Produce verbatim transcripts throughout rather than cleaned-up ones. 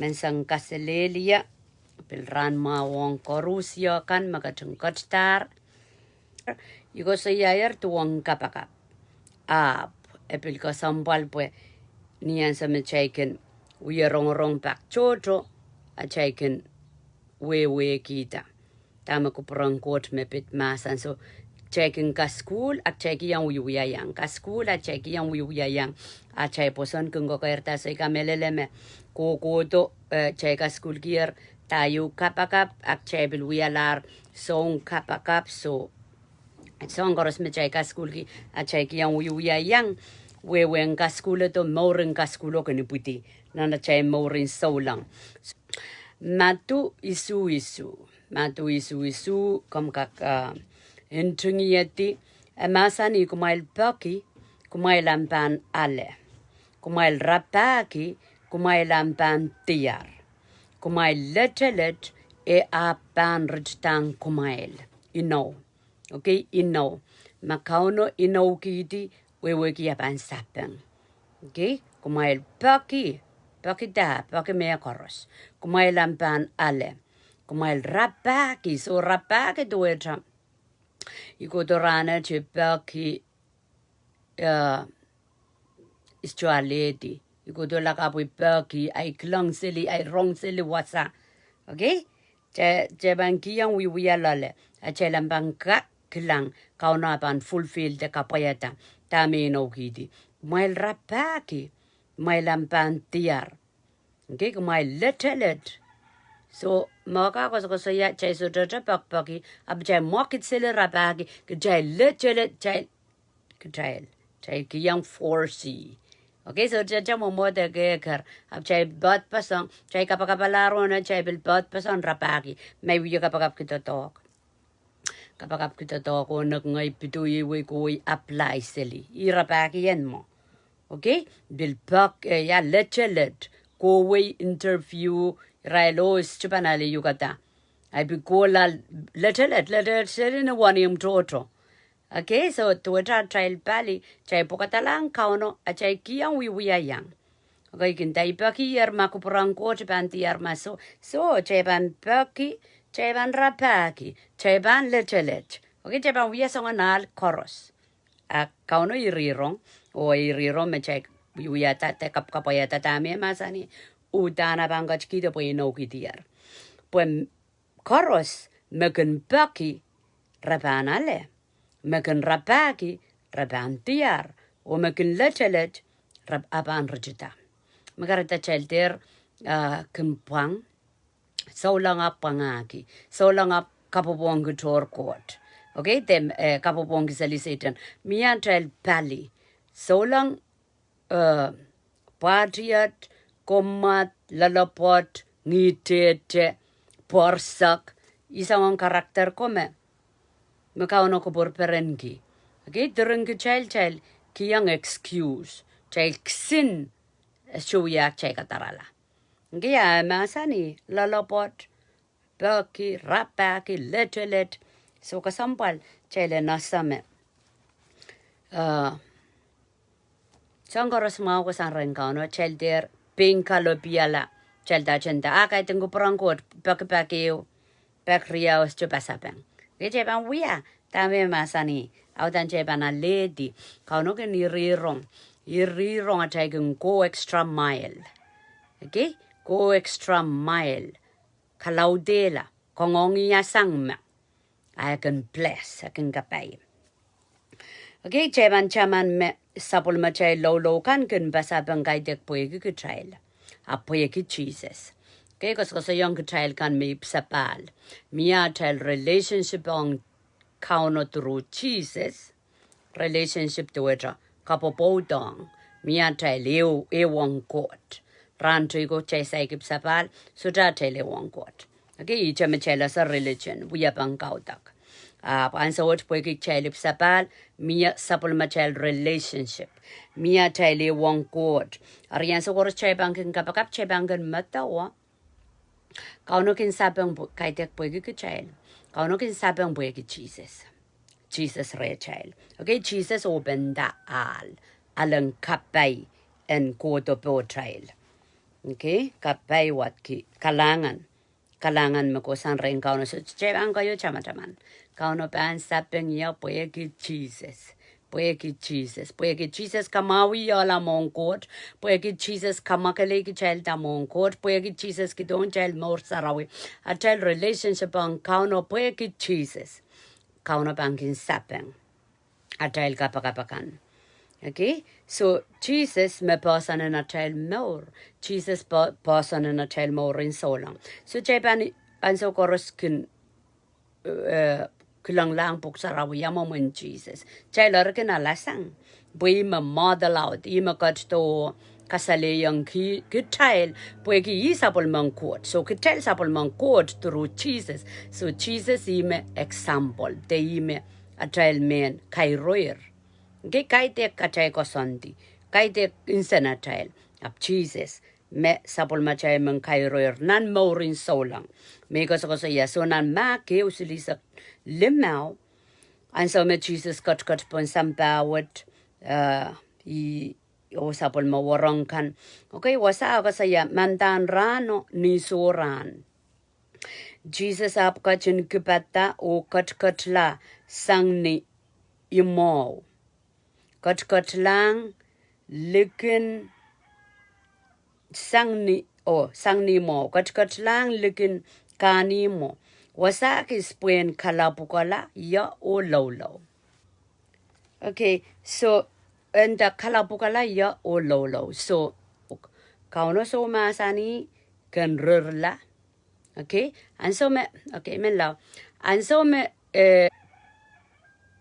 Menseng kaselehlie, pil rahn mwahu ong koaros kan me ketin ketidahr. I koasoiaier duwen kapakap. Ahpw e pil kesempwal pwe ni ansou me kitail kin wie rongorong pak tohto, a kitail kin wehwehkihda dahme kupwuren Koht me pid mahsen. So, kitail kin kasukuhl, a kitail kihong wiewia iang. Kasukuhl, a kitail kihong wiewia iang. A kitail pwoson kin kokeirda. So, I kamehlele me kohkohdo, eh, kitail kasukuhlkier, da ieu kapakap, a kitail pil wialahr soun kapakap. So, soahng koaros me kitail kasukuhlki, a kitail kihong wiewia iang. Wehwehn kasukuhl, do mouren kasukuhl kin ipwidi nan atail mouren souleng. Madiu isuh isuh. Madiu isuh isuh, komw kak, ah, ntingihedi. E mahsanih, kumwail peki, kumwail ahpw pahn ale. Kumwail rapahki, kumwail ahpw pahn diar. Kumwail letelet, e ahpw pahn ritidahng kumwail. Inou. Okay, inou. Ma Kauno inoukihdi, wehwehki e pahn sapeng. Okay, kumwail peki, peki da, peki mehkoaros. Kumwail ahpw pahn ale. Kumwail rapahki, so rapahki duwehte. I kohdo rahn wet I peki, eh, I sohte alehdi. I kohdo lakapw I peki, ahi kilang seli, ahi rong seli wasa. Okay? Kitail, kitail pahn kihong wiewia loale, a kitail ahpw pahn kak kilang, Kauno e pahn fulfill de kapwaiada dahme inoukihdi. Kumwail rapahki, kumwail ahpw pahn diar. Okay, kumwail letelet. So, ma ke koasokoasoia, kitail sohte pekipeki, ahpw kitail mwekid seli rapahki, kitail letelet, kitail, kitail, kitail kihong force. Okay, so kitail mwomwohd ekerker, ahpw kitail poadopoasoang, kitail kapakapalahr oh kitail pil poadopoasoang rapahki, ma I wie kapakapki doadoahk. Kapakapki doadoahk oh nek ngehi pidoiei wei kohwei apply seli. I rapahki ien mwo. Okay? Pil pek, eh, ia letelet. Kohwei interview, irail oh I sohte pahn ale iukada. Ahi pil kohla letelet, letelet seli ni wenihmw tohto. Okay, so duwehte atail pali, kitail pwukadalahng Kauno, a kitail kihong wiewia iang. Okay, kin da I pekier ma kupwuren Koht pahn diar ma soh, so, kitail pahn peki, kitail pahn rapahki, kitail pahn letelet. Okay, kitail pahn wia soangen ahl koaros. A Kauno iri rong, oh iri rong me kitail wiewia da, de kapwaiada dahme e mahsanih, uhdahn e pahn ketikihdo pwe inoukihdier. Pwe koaros me kin peki re pahn ale, me kin rapahki re pahn diar, oh me kin letelet re, e pahn ritida. Me kahrehda kitail dehr, ah, kin pwang, souleng ahpw pwangahki, souleng ahpw kapwopwongki tohr Koht. Okay, de, eh, kapwopwongki seli Sehdan. Mie atail pali, souleng eh, pwahtiet, kommwad, loalopwoat, ngihtehte, pwoarsek, ih soangen character ko me, me Kauno kupwur perenki. Okay, diren kitail, kitail kihong excuse, kitail kisin, eh, sohte wia kitail kadarala. Okay, a e mahsanih, loalopwoat, peki, rapahki, letelet. So kesempwal, kitail en ese me, eh, soahng koaros mwahu kohsang rehn Kauno, kitail dehr pein kalopiala, kitail da, kitail da, ah, kaidehn kupwuren Koht, pekipek ehu, pek riau, sohte pasapeng. Okay, kitail pahn wia dahme e mahsanih, a uhdahn kitail pahn alehdi. Kauno kin iri rong, iri rong atail kin go extra mile. Okay, go extra mile. Kalaudehla, kangoange ia sang me, a e kin bless, e kin kapai. Okay, kitail pahn taman me sapwellimatail loulou kan kin pasapeng kaidehk pwehki kitail, ahpw pwehki Sises. Okay, koasokoasoiong kitail kan me ipwisapahl. Mie atail relationship ong Kauno through Sises. Relationship duwehte kapwopwoudohng. Mie atail ehu, ehu ong Koht. Rahn teiko kitail saik ipwisapahl, sohte atail ehu ong Koht. Okay, ihte me kitail ese religion, wiepen kaudok. Ahpw ansou wet pwehki kitail ipwisapahl, mie sapwellimatail relationship. Mie atail ehu ong Koht. Eri ansou koaros kitail pahn kin kapakap, kitail pahn kin medewe Kauno kin sapeng pwe, kaidehk pwehki kitail. Kauno kin sapeng pwehki Sises. Sises rehtail. Okay, Sises open da ahl. Ahlen kapai en kohdo pohtail. Okay, kapaiwadki, kalahngan. Kalahngan me kohsang rehn Kauno. So, kitail pahn keieu tamataman. Kauno pahn sapeng ie? Pwehki Sises. Pwehki Sises. Pwehki Sises kamwahwihala mwohn Koht. Pwehki Sises kamwakelei kitailda mwohn Koht. Pwehki Sises kihdohng kitail mour sarawi. Atail relationship ong Kauno pwehki Sises. Kauno pahn kin sapeng atail kapakap akan. Okay? So, Sises me poahsoan en atail mour. Sises po-, poahsoan en atail mouren souleng. So, kitail pahn ansou koaros kin, eh, kilenglahng pwuhk sarawi ia mwomwen Sises. Kitail eri kin alasang. Pwe ih me model out, ih me ketido kasalehiong ki-, kitail, pwehki ih sapwellimen Koht. So, kitail sapwellimen Koht through Sises. So, Sises ih me example, de ih me atail mehn kairoir. Okay, kaidehk atail koasoandi, kaidehk nsenatail. Ahpw Sises me sapwellimatail mehn kairoir nan mouren souleng. Me I koasokoasoia, so nan Mahk ehu silihsek limau, ansou me Sises ketiket pohn sampah wet, eh, ih oh sapwellime wahnpoaron kan. Okay, wasa koasoia, mandahn rahno ni sohrahn. Sises ahpw ketin kipada oh ketiketla sang ni imwo. Ketiketlahng likin sang ni, oh, sang ni imwo. Ketiketlahng likin kahnimwo. Wasa kis pwehn kalapwukala ie oh loulou. Okay, so, nda kalapwukala ie oh loulou. So, Kauno soh mahsanih ken rirla. Okay, ansou me, okay, menlau. Ansou me, eh,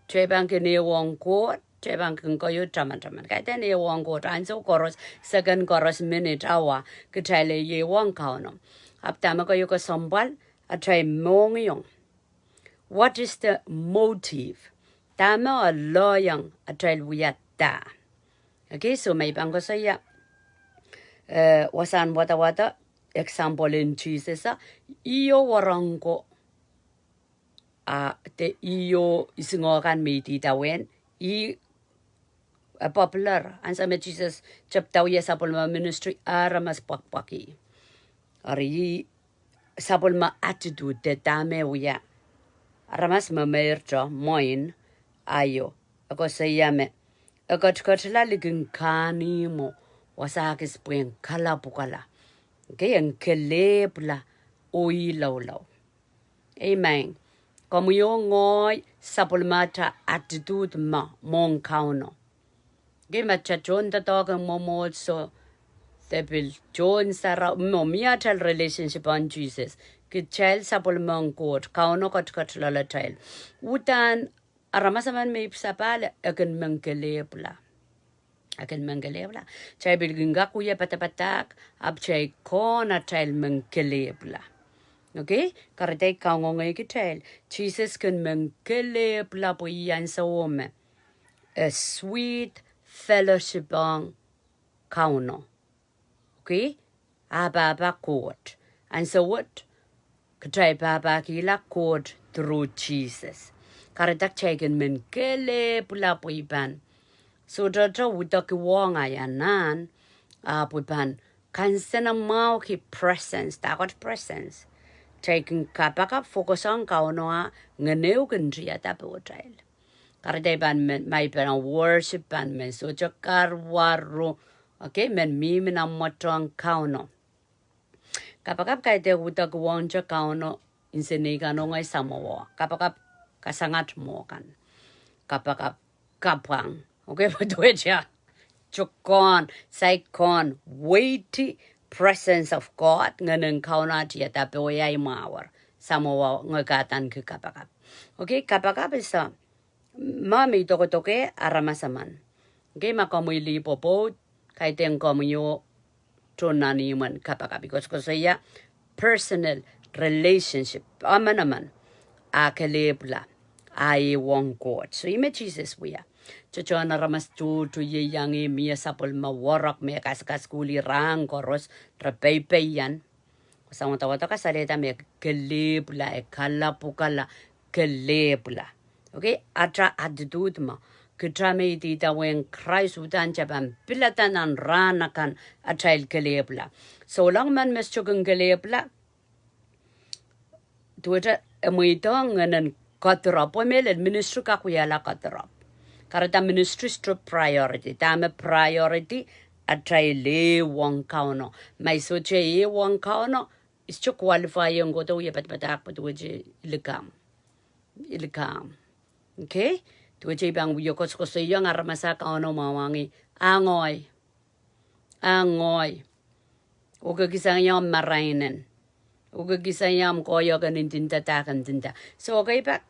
kitail pahn kin ehuong Koht, kitail pahn kin keieu tamataman. Kaidehn ehuong Koht, ansou koaros, second koaros, minute, awa, kitail ehuong Kauno. Ahpw dahme keieu kesempwal, atail mohngiong. What is the motive? Dahme e lelohng atail wia da? Okay, so me I pahn koasoia, eh, wasahn wadawad, example en Sises, ah, ih oh wahnpoaron ko, ah, de ih oh isingoh kan me idawehn, ih, eh, popular. Ansou me Sises tepda wia sapwellime ministry, aramas pwakpwakih. Eri ih sapwellime attitude de dahme wia. Aramas me meirto, mwein, aio, e koasoia me e ketiketla likin kahnimwo, wasa kis pwehn kalapwukala. Okay, en kelehpwla oh ih loulou. Amen. Komwi oh ngehi sapwellimatail attitude me mwohn Kauno. Okay, ma kitail tohndoadoahk en mwomwohdiso, de pil tohn sarawi, mwo mie atail relationship ong Sises. Kitail sapwellimen Koht, Kauno ketiket loalatail. Uhdahn aramas emen me ipwsapahl, e kin men kelehpwla. E kin men kelehpwla. Kitail pil kin kak wia padapadahk, ahpw kitail kohn atail men kelehpwla. Okay? Kahrehda I kangoangehki kitail, Sises kin men kelehpwla pwe ih ansou me e sweet fellowship ong Kauno. Okay? Ah pahpa Koht. Ansou wet, kitail pahpakihla Koht through Sises. Kahrehda kitail kin men kelehpwla pwe I pahn sohte udokiwong ai anahn, ahpw I pahn kansenamwahuki presence, dahkot presence. Kitail kin kapakap, focus ong Kauno, ah ngehn ehu kin tiada pohtail. Kahrehda I pahn men, ma I pahn worship pahn men sohte karwaru. Okay, men mihmi nan mwoatohng Kauno. Kapakap kaidehk udokiwongte Kauno, nsenei kan oh ngehi samwa. Kapakap kasangat mwo kan. Kapakap kapwang. Okay, pwe duwehte, tohn, saikon, weighty presence of God, ngehnen Kauno tiada pohi ai mwahuwo. Samwa ngehn kadaniki kapakap. Okay, kapakap ih se me me I dokedoke aramas emen. Okay, ma komwi lih pwopwoud, kaidehn komwi oh tohn nan ihmwen kapakap. I koasokoasoia personal relationship, emen emen, ah kelehpwla, ah ehuong Koht. So ih me Sises wia. Tohtohn aramas tohto ieiang ih, mie sapwellime work me e kaskasukuhlih rahn koaros, re peipeian. Wasahn wadawad kasalehda me e kelehpwla, e kalapwukala, kelehpwla. Okay, atail attitude me kita me idawehn Krais uhdahn kitail pahn pilada nan rahn akan atail kelehpwla. Souleng men me sohte kin kelehpwla, duwehte e mweidohng ngehnen koadoarop, pwe mehlel ministry kak wiahla koadoarop. Kahrehda ministry sohte priority, dahme priority atail ehuong Kauno. Ma I sohte ehuong Kauno, I sohte qualify ong kohdo wie padapadahk pwe duwehte I likamw. I likamw. Okay? Duwehte I pahn wie koasokoasoiong aramas ah Kauno mwahngih, a ngehi, a ngehi, uhke kisang iang marainen, uhke kisang iang koahiek en ndinda, dahken ndinda. So, okay, pak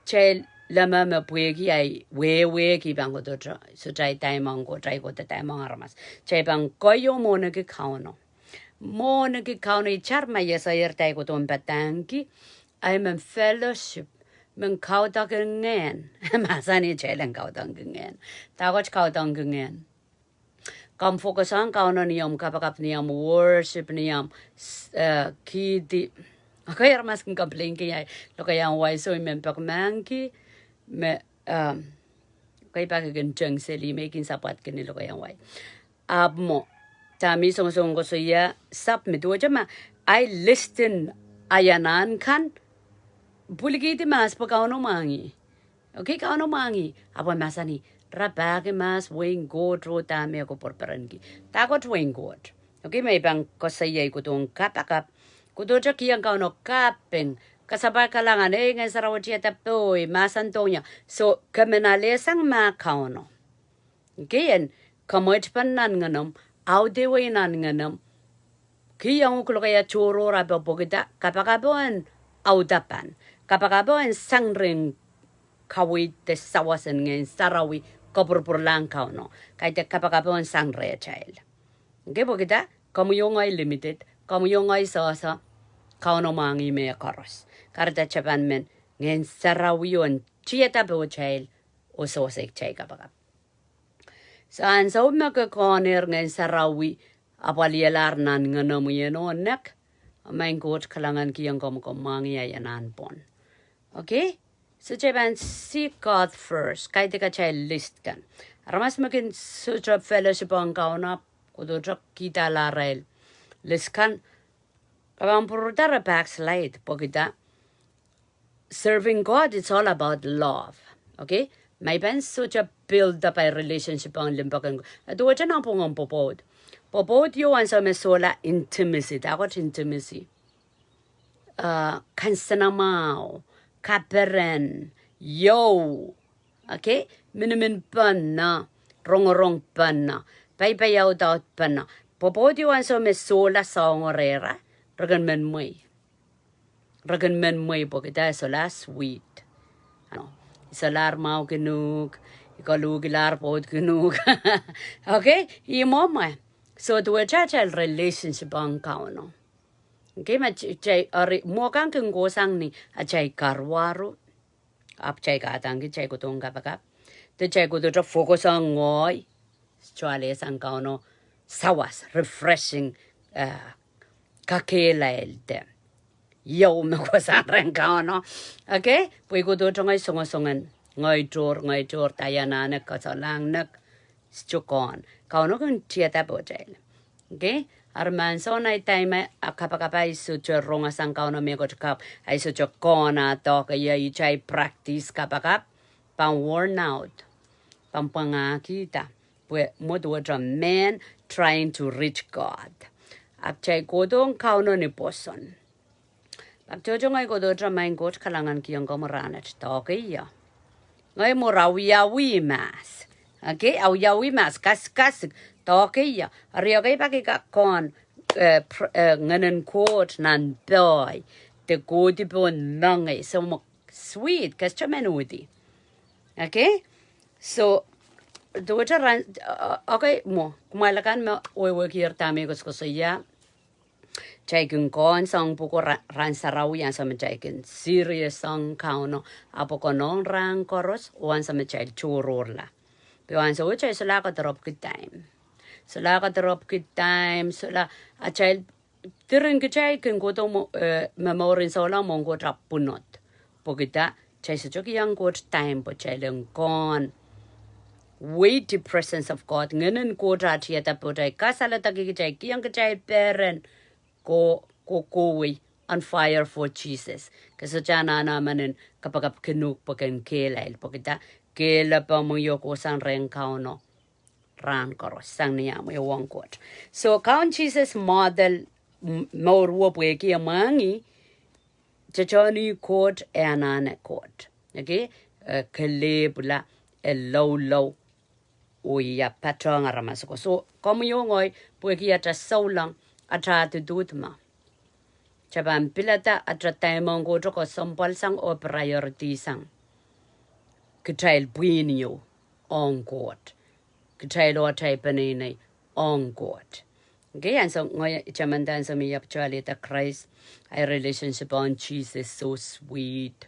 kitail leme me pwehki ahi wehwehki pahn kohdohte, sohte ahi dahmwong Koht, ahi kohdo dahmwong aramas. Kitail pahn koahiek mwohniki Kauno. Mwohniki Kauno. Itar ma I eseier dahme I kohdo padahngki, ahi men fellowship, men kaudok en ngehn. Mahsanih kitail en kaudok en ngehn. Dahkot kaudok en ngehn? Komw focus ong Kauno ni omw kapakap, ni omw worship, ni omw, eh, kihdi. Okay, aramas kin complain ki ahi lokaiahn wai, so I men peki mahkki me, um, okay, pak I kin teng seli me I kin sapwatki ni lokaiahn wai. Ahpw mwo, dahme I songosong koasoia, submit. Duwehte ma ahi list en anahn kan, pwilikihdi mahs pwe Kauno mwahngih. Okay, Kauno mwahngih. Ahpw e mahsanih, rapahki mahs wehin Koht oh dahme e kupwurperenki. Dahkot wehin Koht? Okay, ma I pahn koasoia ahi kohdohn kapakap, kohdohte kihong Kauno kaping, kasapahl kalahngan, ei Ngehn Sarawi tiada pohi, mahsen dohng ie. So, ke men alehsang mah Kauno. Okay, en kamwetpen nan ngenomw, audehwei nan ngenomw, kihong uhk lokaia tohrohr, ahpw pwekida kapakapo en audapan, kapakapo en sang rehn kaweid de sawas en Ngehn Sarawi, kapwurpwurlahng Kauno. Kaidehk kapakapo en sang rehtail. Okay, pwekida, komwi oh ngehi limited, komwi oh ngehi sohso, Kauno mwahngih mehkoaros. Kahrehda kitail pahn men Ngehn Sarawi en tiada pohtail oh sewese kitail kapakap. So ansou me ke kohnehr Ngehn Sarawi apwalialahr nan ngenomw, inou nek, maing Koht kalahngan kihong komw, komw mwahngih ahi anahn pwon. Okay? So kitail pahn seek God first. Kaidehk atail list kan. Aramas me kin sohte fellowship ong Kauno, kohdohte kihda arail list kan, ke pahn pwurehda re backslide, pwekida serving God, it's all about love. Okay? Ma I pahn sohte build up ahi relationship ong limpoak en Koht, a duwehte nan pwungen pwopwoud. Pwopwoud ieu ansou me sohla intimacy, dahkot intimacy? Uh, kansenamwahu, kaperen, iou, okay? Miniminpene, rongorongpene, paipaiaudaudpene. Pwopwoud ieu ansou me sohla soangen rehra, re kin men mwei. Re kin men mwei pwekida e sohla sweet. Ano, I solahr mwahu kin uhk, I koluhkilahr pwoud kin uhk. Okay? Ih mwomwe. So duwehte atail relationship ong Kauno. Okay, ma kitail, eri mwo kan kin kohsang ni atail karuwaru, ahpw kitail kahdaneki kitail kohdohn kapakap, de kitail kohdohte focus ong ngehi, sohte alehsang Kauno sawas, refreshing, eh, kakehlail de iou me kohsang rehn Kauno. Okay, pwe I kohdohte ngehi songosongen ngehi tohr, ngehi tohr, dai anahnek, kasalahng nek, sohte kohn. Kauno kin tiada pohtail. Okay? Eri ma ansoun ahi dahme, a, kapakap ahi sohte rong sang Kauno mehkot kapw, ahi sohte kohn, a doadoahk ie, kitail practice kapakap, pahn worn out, pahn pwangahkihda, pwe mwo duwehte mehn trying to reach God. Ahpw kitail kohdohng Kauno ni pwoson. Pak tohto ngehi kohdohte, maing Koht kalahngan kihong komwi rahnwet, doadoahk ie. Ngehi mwuhr awiawi mahs. Okay, awiawi mahs, kasikasik, doadoahk ie. Eri okay, pak I kak kohn, eh, pr-, eh, ngehnen Koht nan pohi, de kohdi pohn mengei, so mwo sweet, ke sohte men uhdi. Okay? So, duwehte rahn, uh, okay, mwo, kumwail akan me wehwehkier dahme I koasokoasoia, kitail kin kohn sang pwuko ra-, rahn sarawi, ansou me kitail kin serious ong Kauno, ahpw konehng rahn koaros, oh ansou me kitail tohrohrla. Pwe ansou kitail solahr kadoropwki time. Solahr kadoropwki time, solahr, a kitail, diren kitail kin kohdo mwo, eh, momour en souleng mwohn Koht ahpw pwunod. Pwekida, kitail sohte kihong Koht time pwe kitail en kohn weighty presence of God. Ngehnen Koht ah tiada pwe kitail kasaledekih, kitail kihong kitail peren ko, ko, kohwei on fire for Jesus. Ke sohte anahne men en kapakap kin uhk pwe ken kehlail, pwe kitail kehlail pwe mwo io kohsang rehn Kauno rahn koaros sang ni ah mwehi ong Koht. So Kaun Sises model m-, mour wo pwehki e mwahngih tohtohni Koht, e anahne Koht. Okay? E kelehpwla, e loulou, oh e patohng aramas ko. So, komwi oh ngehi, pwehki atail souleng, atail attitude ma, kitail pahn pilada atail time ong Koht, kesempwal sang oh priority sang kitail pwihn ieu ong Koht, kitail oh atail peneinei ong Koht. Okay, ansou ngehi, I tamanda ansou me I ahpw alehda Krais, ahi relationship ong Jesus so sweet.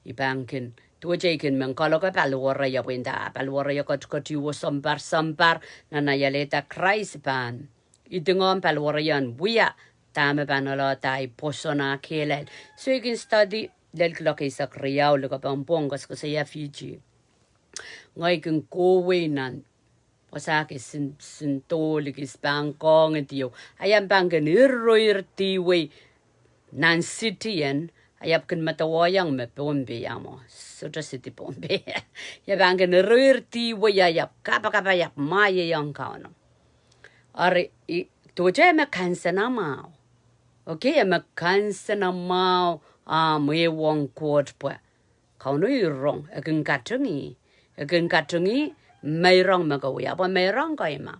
I pahn kin, duwehte I kin men kaloke paliwere ie, pwe nda paliwere ie ketiketi oh sounpar sounpar, nan ahi alehda Krais pahn idingohng paliwere ie en wia dahme pahn ohlahda ahi pwoson ah kehlail. So I kin study lel kuloak eisek riau, likapw en pwong, koasokoasoia Fiji. Ngehi kin kohwei nan wasa kis, sin, sin dohl kis pahn koahngehdie. Ahi ahpw pahn kin iroir dihwei nan city en, ahi ahpw kin medewehiong me Pohnpei, ia mwo, sohte city Pohnpei. Ia pahn kin iroir dihwei, ahi ahpw kapakap, ahi ahpw mwahiehiong Kauno. Eri, i, duwehte me kansenamwahu. Okay, me kansenamwahu ah mwehi ong Koht pwe Kauno irong, e kin katingih, e kin katingih meirong me ke wia, pwe meirong kei ma.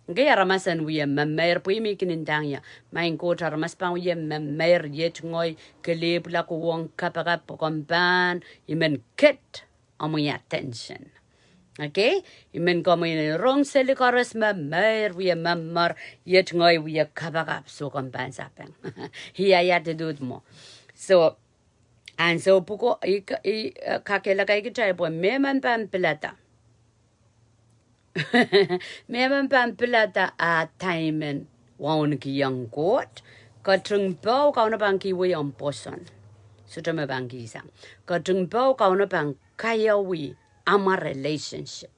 Okay, aramas en wia memeir, pwe I men kin ndahng ie, Maing Koht, aramas pahn wia memeir, iet ngehi kelehpwla, kohwong kapakap pwe komw pahn, I men get omwi attention. Okay? I men komwi en rong seli koaros memeir, wia memeir, iet ngehi wia kapakap, so komw pahn sapeng. Ia, ia attitude mwo. So, ansou pwuko I, I, eh, kakehlaka kitail pwe mehmen pahn pilada. Mehmen pahn pilada ah time en wauneki ong Koht, ketin poh Kauno pahn kihwei omw pwoson. Sohte me pahn kihsang. Ketin poh Kauno pahn kaiawi amwa relationship.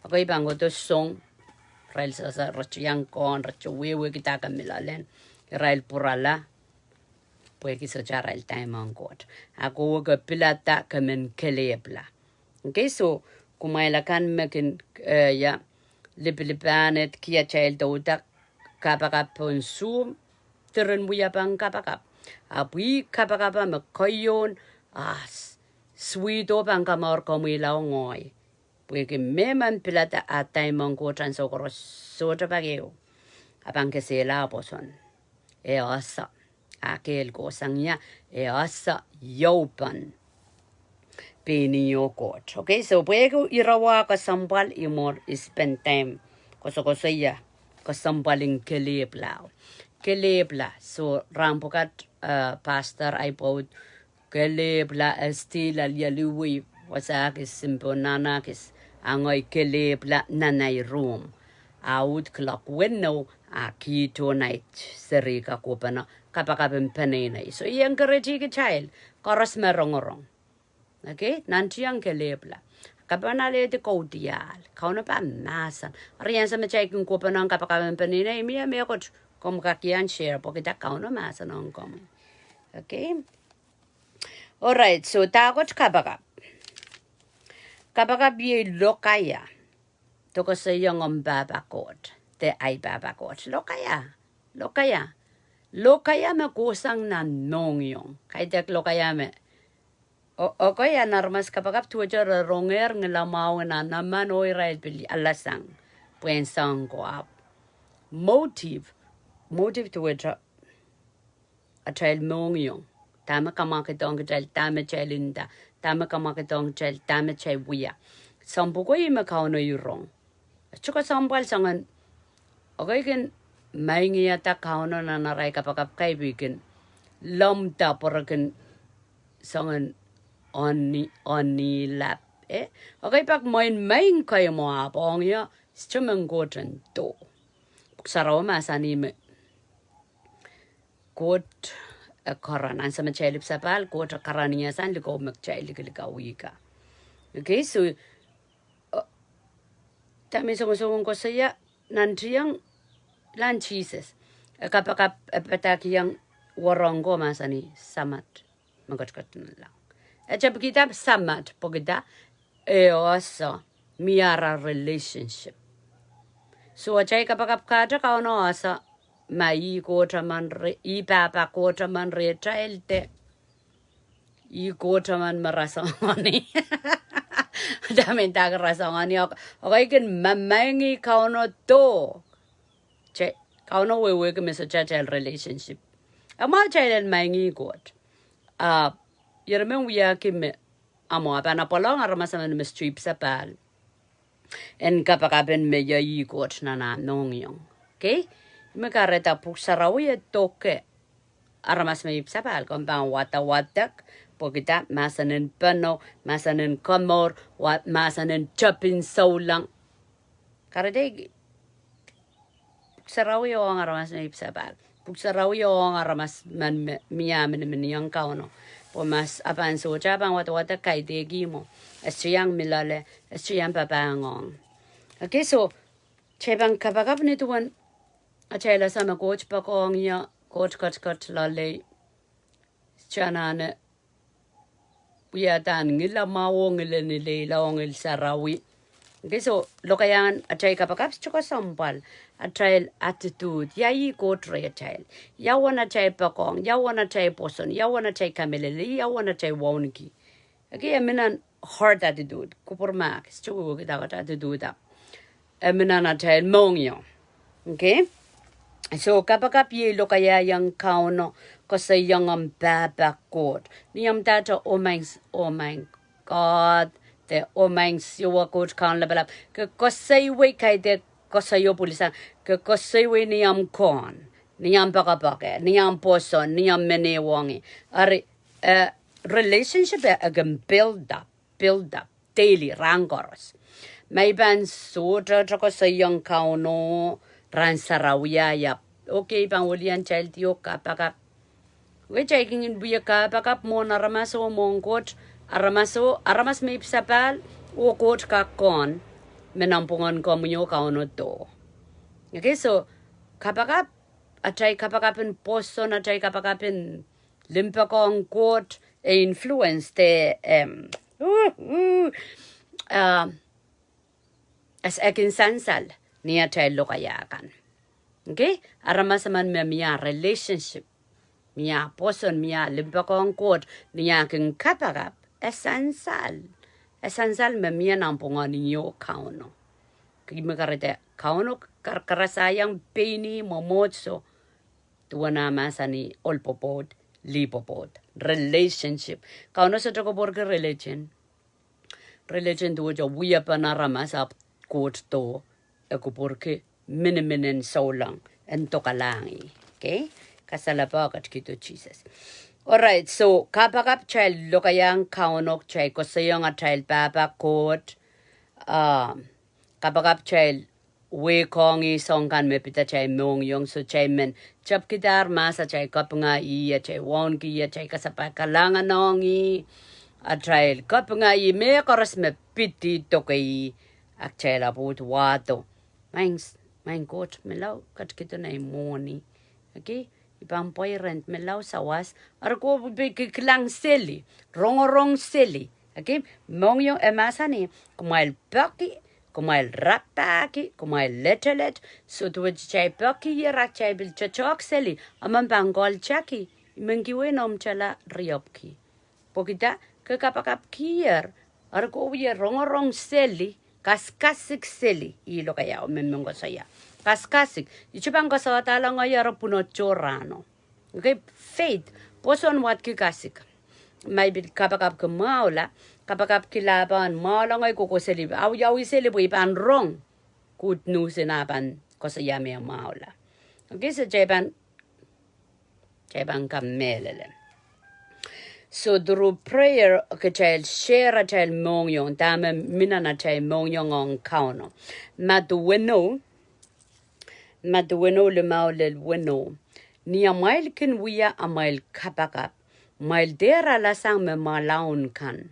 Okay, pahn kohdo song, irail sasa, re iang kohn, re wehwehki dahme loalen, irail pwurala, pwehki sohte arail time ong Koht. A ke pilada ke men kelehpwla. Okay, so, kumwail akan me kin, eh, ia, lipilipil pahn ehk atail dohda kapakap pohn Zoom, diren wia pahn kapakap. Ahpw ih kapakap me kohieng, ah, s-, sweet oh pahn kamour komwihla oh ngehi. Pwehki mehmen pilada ah time ong Koht ansou koaros sohte pak ehu, a pahn kesehla ah pwoson. E ese, a kehl kohsang ie, e ese ieu pahn pein ih oh Koht. Okay, so pwehki irawa kesempwal I mwur I spend time koasokoasoia kesempwal en kelehpwla. Kelehpwla, so rahn pwukat, eh, pastor ahi pwoud kelehpwla, e still alialu wei, wasa kis, simpoh nahna kis, a ngehi kelehpwla nan ahi room. A uhd kuloak weneu, a kihdo nait seri kakohpene, kapakap en peneinei. So I encourage kitail koaros me rongorong. Okay, nantihong kelehpwla. Ke pahn alehdi kaudiahl, Kauno pahn mahsen. Eri ansou me kitail kin kohpene ong kapakap en peneinei, mie mehkot komw kak iang share, pwehki dah Kauno mahsen ong komwi. Okay. Alright, so dahkot kapakap. Kapakap iei lokaia. Dokosoiong omw pahpa Koht, de ahi pahpa Koht. Lokaia, lokaia. Lokaia me kohsang nan mohngiong. Kaidehk lokaia me, o-, okay, a nan aramas kapakap duwehte re rongehr ngilamwahu en anaman oh irail pil alasang pwehn soang ko ahpw. Motive, motive duwehte atail mohngiong. Dahme kamwakidohng kitail, dahme kitail nda, dahme kamwakidohng kitail, dahme kitail wia. Soahng pwuko ih me Kauno irong. Sohte kesempwal soangen, okay, kin mengihada Kauno nan arail kapakap, kaidehk kin lomda pwe re kin soangen oni, oni lap. Eh? Okay, pak mwein mwein kei mwo ahpw ong ie, sohte men Koht en doh. Pwuhk Sarawi mahsanih me Koht e karanih ansou me kitail ipwsapahl, Koht e karanih sang likou me kitail likilikawihka. Okay, so, uh, Dahme songosong koasoia, nantihong, lahn Sises. E kapakap, e padahkihong wahnpoaron ko, mahsanih, Samat me ketiket nanleng. E tepkihda Samat pwehki dah? E ese, mie ara relationship. So, atail kapakap kahto Kauno ese, ma ih Koht emen re-, ih pahpa Koht emen rehtail de. Ih Koht emen me rasehng ni. Dahme ndahki rasehng ni, ok, okay, kin ma-, maing ih Kauno do. Te, Kauno wehwehki me sohte atail relationship. E mwahu atail en maing ih Koht. Ah, ire men wiahki me, amwa pahn apwalong aramas emen me sohte ipwsapahl en kapakap en me ih Koht nan ah mohngiong. Okay? Me kahrehda Pwuhk Sarawi e doke aramas me ipwsapahl, komw pahn wadawadek, pwehki dah? Mahsen en pwuhno, mahsen en komour, wa-, mahsen en tepin souleng. Kahrehda Pwuhk Sarawi e ong aramas me ipwsapahl. Pwuhk Sarawi e ong aramas men me, mie miniminiong Kauno. Pwe ma s-, a pahn sohte, a pahn wadawadek kaidehk ih mwo. E sohte iang mi loale, e sohte iang papah ngoang. Okay, so, atail pahn kapakap ni duwen atail ese me Koht poakohng ie, Koht ketiket loalei. Sohte anahne wiahda ngihl mwahu oh ngihl en ileile oh ngihl sarawi. Okay, so, lokaiahn atail kapakap sohte kesempwal, atail attitude, ia ih Koht rehtail. Ia uwen atail poakohng, ia uwen atail pwoson, ia uwen atail kamehlele, ia uwen atail wauneki. Okay, e mi nan heart attitude, kupwur mahk, sohte wehwehki dah Koht attitude ah. E mi nan atail mohngiong. Okay? So, kapakap iei lokaiahiong Kauno, koasoiong omw pahpa Koht. Ni omw ndahte, oh my, oh my God, de oh my Siohwa Koht Kaun Lapalap. Ke koasoiwei, kaidehk koasoio pwilisang. Ke koasoiwei ni omw kohn, ni omw poakepoake, ni omw pwoson, ni omw menewohng ih. Eri, eh, relationship e, e kin build up, build up daily, rahn koaros. Ma i pahn sohte koasoiong Kauno, rahn sarawi ah, okay, pahn welian tail di oh kapakap. Wehwehki kin wie kapakap mwohn aramas oh mwohn Koht, aramas oh, aramas me ipwsapahl, oh Koht kak kohn, me nanpwungen komwi oh Kauno do. Okay, so, kapakap, atail kapakap en pwoson, atail kapakap en limpoakohng Koht, e influence de, em, uh, uh, ah, as e kin sansal ni atail lokaia kan. Okay? Aramas emen me mie relationship, mie pwoson, mie limpoakohng Koht, ni ah kin kapakap, e sansal. E sansal me mie nanpwungen ih oh Kauno. Ki me kahrehda Kauno kar-, karasaiong pein ih mwomwohdiso. Duwen ah mahsanih ohl pwopwoud, lih pwopwoud. Relationship. Kauno sohte kupwurki religion. Religion duwehte wiepen aramas ahpw Koht do, e kupwurki miniminen souleng en dokalahng ih. Okay? Kasalepe, ketikihdo Sises. Alright, so kapakap kitail lokaiahng Kauno, kitail koasoiong atail pahpa Koht, ah, kapakap kitail wehkohng ih soahng kan me pid atail mohngiong, so kitail men tepkidahr mahs, atail kapinga ih, atail wauneki ih, atail kasapahl kalahngan ong ih, atail kapinga ih, mehkoaros me pid ih, doke ih, a kitail ahpw wahdo. Maing, maing Koht, menlau ketikihdo nei mwohni. Okay? I pahn pwairend, menlau sawas, eri kowe pil ki-, kilang seli, rongorong seli. Okay? Mohngiong e mahsanih, kumwail peki, kumwail rapahki, kumwail letelet, so duwehte kitail peki ih, a kitail pil toatohk seli, a men pahn koal taki, I men kihwei noumw tala riepwiki. Pwehki dah? Ke kapakapkier, eri kowe rongorong seli, kasikasik seli, ih lokaiah me I men koasoia. Kasikasik, I sohte pahn koasoadahla ngehi eri pwunoddo rahno. Okay, faith, pwoson wadki kasik. Ma I pil kapakapki mwahula, kapakapki lahpo en mwahula ngehi kohkoh seli, awiawi seli pwe I pahn rong good news en ah pahn koasoia me mwahula. Okay, so kitail pahn, kitail pahn kamehlele. So through prayer, kitail share atail mohngiong, dahme mi nan atail mohngiong ong Kauno. Madiu weneu, Madiu weneu limau lel weneu. Ni amwail kin wia amwail kapakap, kumwail dehr alasang me mwalaun kan,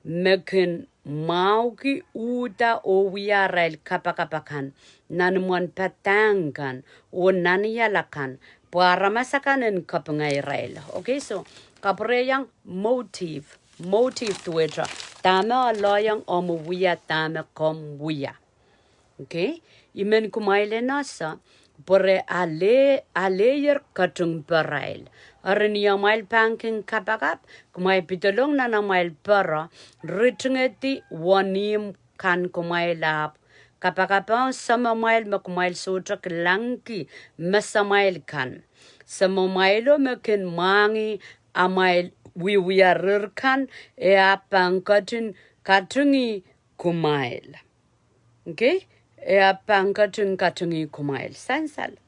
me kin mwahuki, uhda oh wia arail kapakap akan nan imwen padahk kan oh nanial akan, pwe aramas akan en kapinga irail. Okay, so kapwurehiong motive, motive duwehte dahme e lelohng omw wia, dahme komw wia. Okay, I men kumwail en ese, pwe re ale, aleier ketingparail. Eri ni amwail pahn kin kapakap, kumwail pidolong nan amwail pere, ritingedi wenihmw kan kumwail ahpw kapakap ong Semamwail me kumwail sohte kilangki, me samwail kan. Semamwailo me kin mwahngih amwail wiewia rir kan, e ahpw pahn ketin katingih kumwail. Okay? E ahpw pahn ketin katingih kumwail. Sansal.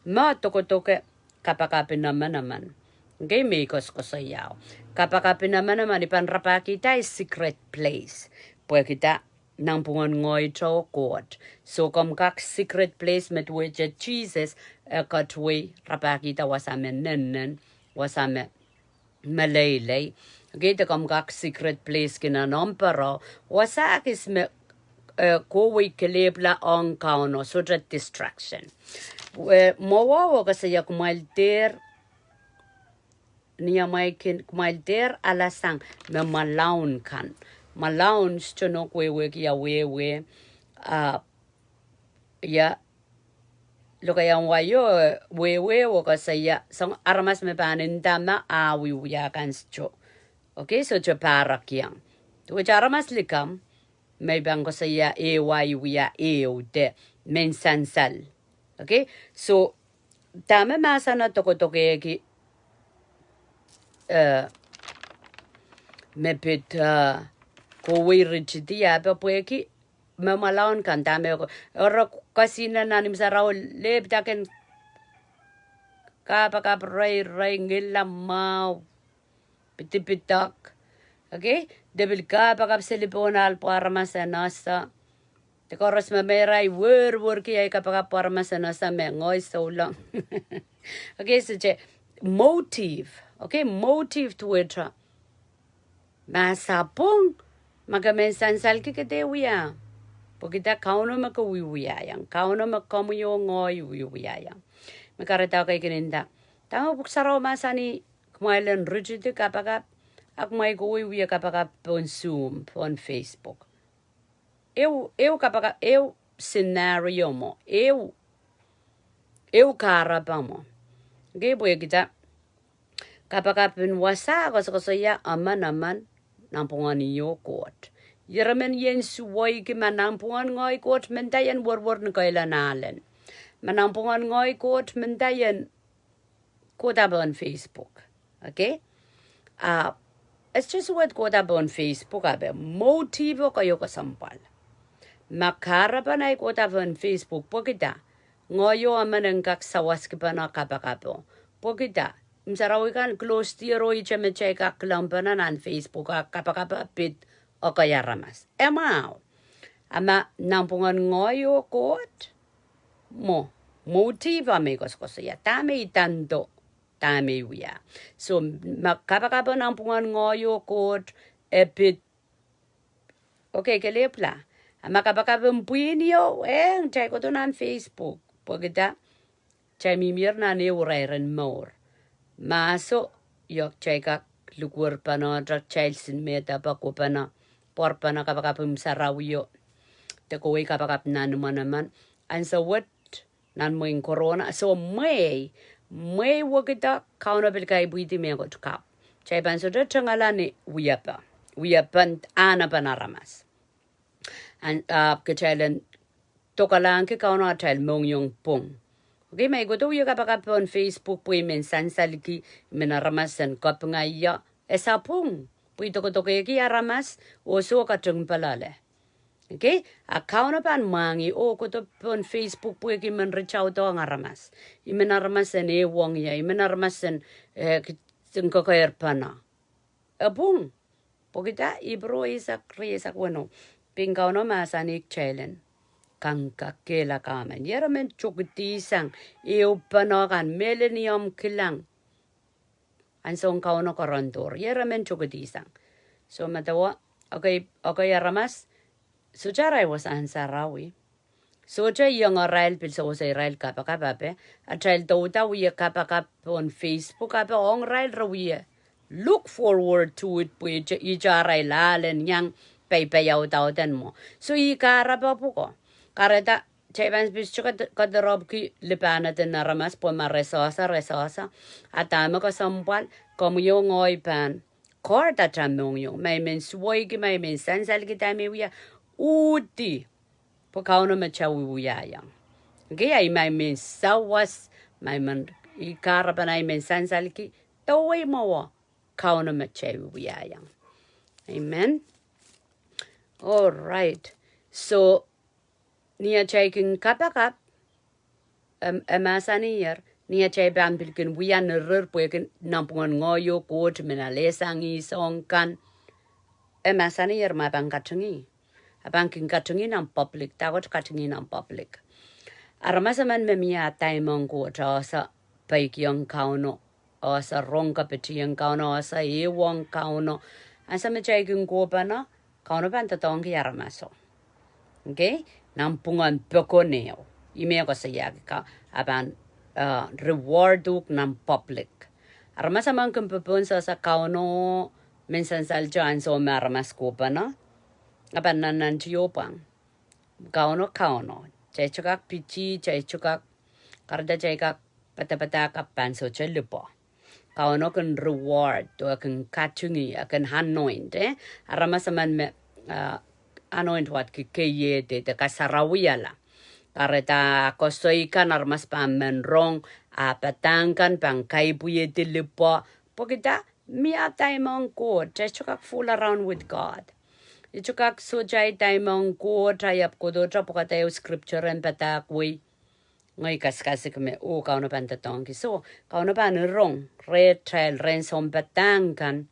Me dokodoke kapakap en emenemen. Okay, me I koasokoasoia. Kapakap en emenemen, I pahn rapahkihda secret place. Pwehkida nanpwungen ngoahi oh Koht. So komw kak secret place me duwehte Sises, e ketiwei rapahkihda wasa me nenen, wasa me meleilei. Okay, de komw kak secret place ki nan omw pere, wasa kis me, eh, kohwei kelehpwla ong Kauno, sohte distraction. Eh, mwowe e koasoia kumwail dehr, ni amwail kin, kumwail dehr alasang me mwahlaun kan. Mwahlaun sohte nohk wehwehki ia wehwe, ah, ia, lokaiahn wai o, wehwe e koasoia, soangen aramas me pahn nda me ah wiewia kan sohte. Okay, sohte pahrekiong. Duwehte aramas likamw, me I pahn koasoia ehu ah wiewia ehu de, mehn sansal. Okay, so, dahme mahsen e dokodokehki, eh, me pid, eh, kohwei ritidi, ahpw pwehki me mwahlaun kan dahme ko, ere kesihnen nan imw sarawi, lehpida ken kapakap, reirei, ngila mwahu, pidipidok. Okay? De pil kapakap seli pohn ahl pwe aramas en ese. De koaros me mehrail werwerki ei kapakap pwe aramas en ese me ngoahi souleng. Okay, sohte motive. Okay, motive duwehte. Ma sapwung, ma ke men sansalki ke dehr wia. Pwehkida Kauno me ke wiewiaiong, Kauno me komwi oh ngoahi wiewiaiong. Me kahrehda ke kin nda, dahme Pwuhk Sarawi mahsanih, kumwail en ritidi kapakap, a kumwail kohwei wia kapakap pohn Zoom, pohn Facebook. Ehu, ehu kapakap, ehu scenario mwo, ehu, ehu kahrepe mwo. Okay, pwehkida kapakap en wasa koasokoasoia emenemen nanpwungen ih oh Koht. Ieremen ien suweiki ma nanpwungen ngoahi Koht mendahki ien werwer ni keilahn ahlen. Ma nanpwungen ngoahi Koht mendahki ien kohda pohn Facebook. Okay? Ah, e sohte suwed kohda pohn Facebook, ahpw motive o keieu kesempwal. Ma kahrepen ei kohda pohn Facebook, pwehkida ngoahi oh emen en kak sawaskipene kapakapo. Pwehkida imw sarawi kan close dier oh ihte me kitail kak kilenglahngpene nan Facebook, a kapakap e pid ekei aramas. E mwahu. A ma nanpwungen ngoahi oh Koht, mwo, motive a me I koasokoasoia, dahme I dando, dahme I wia. So, ma kapakap en nanpwungen ngoahi oh Koht e pid, okay, kelehpwla. A ma kapakap en pwihn ieu, eh, kitail kohdo nan Facebook, pwehkida kitail mihmier nan ehu irairen mour. Mahso, io, kitail kak likwerpene, kitail sinmehda pwe kohpene, pwarpene kapakap imw sarawio, de kohwei kapakap nan emenemen. Ansou wet, nan mwehin corona, so mwehi, mwehi wekida Kauno pil kaipwihdi mehkot kapw. Kitail pahn sohte tengala ni wiepe, wiepen anahnepen aramas. Ahpw kitail en dokalahngki Kauno atail mohngiong pwung. Okay, ma I kohdo wia kapakap pohn Facebook pwe I men sansalki, I men aramas en kapinga ie, e sapwung, pwe I dokodokehki aramas oh soh katingpe loale. Okay, a Kauno pahn mwahngih, oh kohdo pohn Facebook pwehki I men reach out ong aramas. I men aramas en ehuong ie, I men aramas en, eh, kakairpene. E pwung, pwehkida Ipru eisek, rieisek weneu, pein Kauno mahsanih kitail en kangkakehla kamen. Ieremen tokedihsang ehupene kan, mehlel ni omw kilang ansoun Kauno koarondohr, ieremen tokedihsang. So medewe, Okay, okay, aramas, sohte arail wasa answer awi. Sohte iang arail pil sewese irail kapakap ape. Atail douda wie kapakap pohn Facebook ape ong irail re wie look forward to it pwe ihte, ihte arail ahlen iang paipai audauden mwo. So ih kahrepe pwuko. Kahrehda kitail pahn pil sohte ked-, kediropwki lipahned en aramas pwe ma re sehse, re sehse. A dahme kesempwal, komwi oh ngehi pahn guard atail mohngiong. Ma I men suweiki, ma I men sansalki dahme I wia, uhdi pwe Kauno me kitail wiwiaiong. Okay, a ma I men sawas, ma I men, ih kahrepen a I men sansalki, dawei mwowe Kauno me kitail wiwiaiong. Amen. All right. So, ni atail kin kapakap, em, e mahsaniher, ni atail pahn pil kin wia ni rir pwehki nanpwungen ngehi oh Koht men ale sang ih soang kan, e mahsaniher ma pahn katingih. A pahn kin katingih nan public, dahkot katingih nan public. Aramas emen me mie dahme ong Koht, a ese peikiong Kauno, a ese rong kapitieng Kauno, a ese ehuong Kauno. Ansou me kitail kin kohpene, Kauno pahn doadoahngki aramaso. Okay? Nanpwungen pokon ehu. Ih me koasoiahki ka, a pahn, uh, reward uhk nan public. Aramas emen kin popohn sehse Kauno, men sansalehda ansou me aramas kohpene, a pahn nannantiopwang. Kauno, Kauno. Kitail sohte kak piti, kitail sohte kak, kahrehda kitail kak padapadahk, a pahn sohte lipwe. Kauno kin reward, oh e kin katingih, e kin anoint, eh? Aramas emen me, ah, anoint wad ki keiehdi, de kasarawihala. Kahrehda koasoi kan aramas pahn men rong, ah, padahk kan pahn kaipwihdi lipwe, pwehki dah, mie dahme ong Koht, kitail sohte kak fool around with God. I sohte kak sohte dahme ong Koht, a I ahpw kohdohte pwukada ehu scripture en padahk wei. Ngehi kasikasik me, oh, Kauno pahn doadoahngki. So, Kauno pahn rong, rehtail, rehn sounpadahk kan,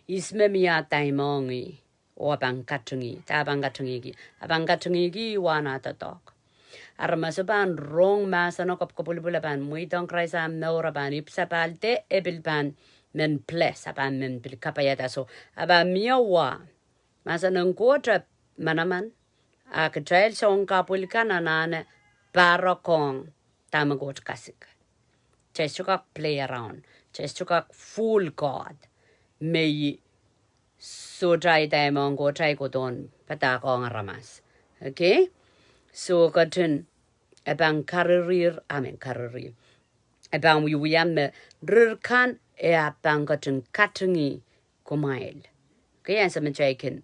ihs me mie dahme ong ih, oh a pahn katingih, dah a pahn katingihki, a pahn katingihki wahn ah doadoahk. Aramaso pahn rong mahseno, kapwukapwulpwul, a pahn mweidohng Krais ah mour, a pahn ipwsapahl de, e pil pahn men bless, a pahn men pil kapaiada. So, a pahn mie wa, mahsen en Koht e manaman, a kitail soun kapwil kan anahne pahrekohng dahme Koht kasik. Kitail sohte kak play around. Kitail sohte kak fool God. Me I sohte dahme ong Koht, I kohdohn padahkohng aramas. Okay? So ketin, e pahn karirir, I mean karirir. E pahn wiewia me rir kan e a pahn ketin katingih kumwail. Okay, ansou me kitail kin,